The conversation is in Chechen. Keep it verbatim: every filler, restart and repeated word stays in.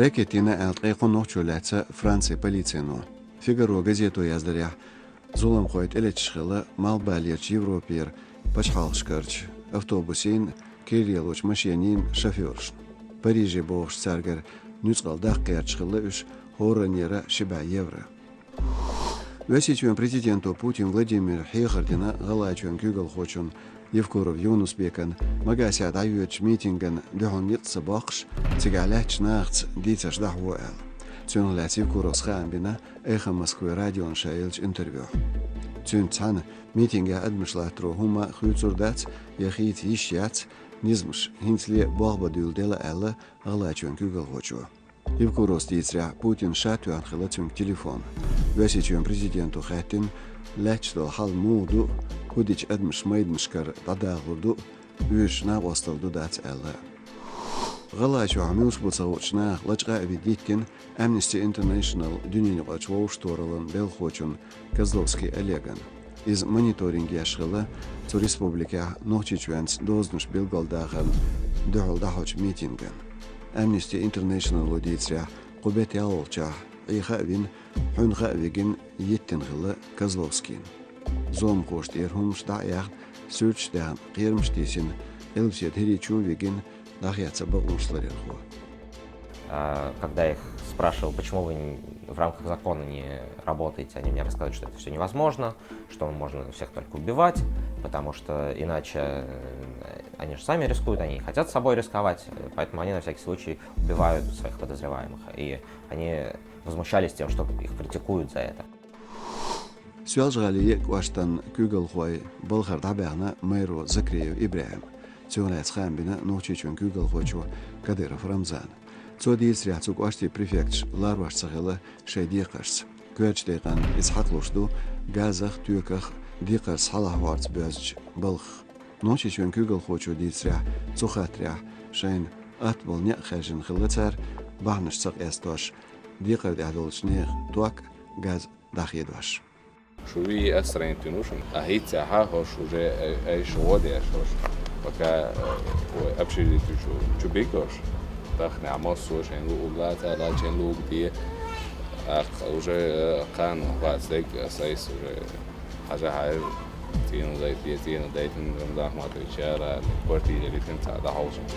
Ракета йина аьлла ткъе кхо нохчо лаьцна Францин полицино. «Фигаро» газето яздарехь, зуламхой тӀелеташ хилла малхбалерчу Европера пачхьалкхашкарчу автобусийн, кийра лелочу машенийн шофёршна. Париже бохуш цаьргара нуьцкъала даккха гӀерташ хилла уьш хӀораннера ши бӀе евро. Оьрсийчоьнан президенто Путин Владимира хьехар дина ГӀалгӀайчоьнан куьйгалхочунна Евкуров Юнус-Бекна Магасехь дӀайоьдучу митингана дуьхьал ницкъ ца боккхуш, цигахь лаьттачу нахаца дийцарш дӀахьо аьлла. Цунах лаьцна Евкуровс хаам бина Эхо Москвы радиона ша еллачу интервьюхь. Цуьнца цхьаьна митингехь адамаш латтаро хӀумма а хуьйцур дац я хийца йиш яц, низамаш хӀинцале болх бан дуьйладелла аьлла ГӀалгӀайчоьнан куьйгалхочо. Евкуровс дийцарехь, Путина ша тоьхна хилла цуьнга телефон. Оьрсийчоьнан президенто хаьттина, лаьтташ долу хьал муха ду, хӀун дича адамаш майданашкара дӀадахалур ду, уьш накъосталла ду дац аьлла. ГӀалгӀайчохь муьлш бу ца хуучу наха лачкъа а вина диттина Amnesty International дуьненаюкъарчу вовшахтохараллин белхахочунна Козловский Олегна. Иза мониторинг еш хилла цу республикехь Нохчийчоьнца дозанаш билгалдахарна дуьхьал дӀахьочу митингана. Amnesty International-о дийцарехь, кху беттан ялхолгӀачохь Ӏеха а вина, хьуьнха а вигина, йиттина хилла Козловскийна. Зуламхоша тӀера хӀуманаш дӀа а яьхна, суьрташ а даьхна, кхерамаш а тийсина, Эльбаседа ХӀирийчу а вигина, дӀахецна бакъонаш ларъярхо. А, когда я их спрашивал, почему вы не- в рамках закона не работаете, они мне рассказывают, что это все невозможно, что можно всех только убивать, потому что иначе э, они же сами рискуют, они не хотят собой рисковать, э, поэтому они на всякий случай убивают своих подозреваемых. И они возмущались тем, что их критикуют за это. Соьлжа-ГӀалин кӀоштан куьйгалхой балхара дӀабаьхна мэро Закриев ИбрахӀима. Цунах лаьцна хаам бина Нохчийчоьнан куьйгалхочо Кадыров Рамзана. Цо дийцарехь, цу кӀоштан префекташ ларош ца хилла шайн декхаршца. Коьртачу декъана иза хьакхалуш ду газах а, тоьках а декхарца хьалахьорца боьзначу балхах. Нохчийчоьнан куьйгалхочо дийцарехь, цу хаттарехь шайна атта болу некъ хаьржина хилла цара, бахьанаш ца къестош, декхар тӀехь долчу нехан ток а, газ а дӀахедош. Шу вий ас районтуьнушна, а хӀинцца хьа хӀорш уже айша гӀо деш хӀорш, пока ой общежитие чу чу биг хӀорш, тахнехь массо а шайн луург лаца, лаца шайн луург де, тӀаккха уже кхана вац дерг ас айса уже хьажа хьаьжа, цӀена дайта, цӀена дайтина Рамзан Ахматович яра, квартира литина цхьа дӀахьовсуш.